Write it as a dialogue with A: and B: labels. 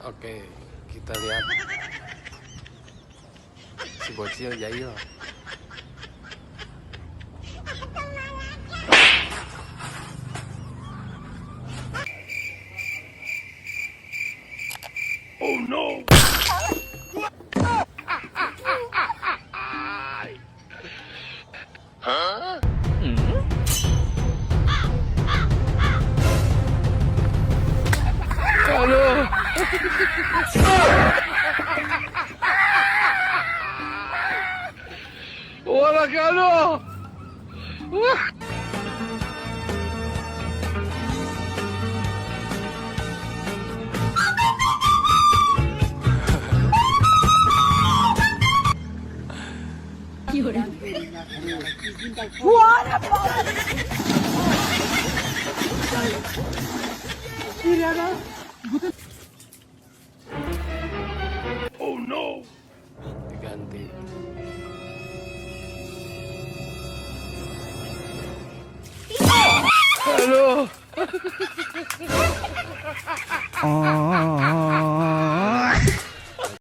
A: Oke, kita lihat si bocil jahil. Oh no. Hah? Aduh. Wala ka. Oh no. Diganti. Aduh.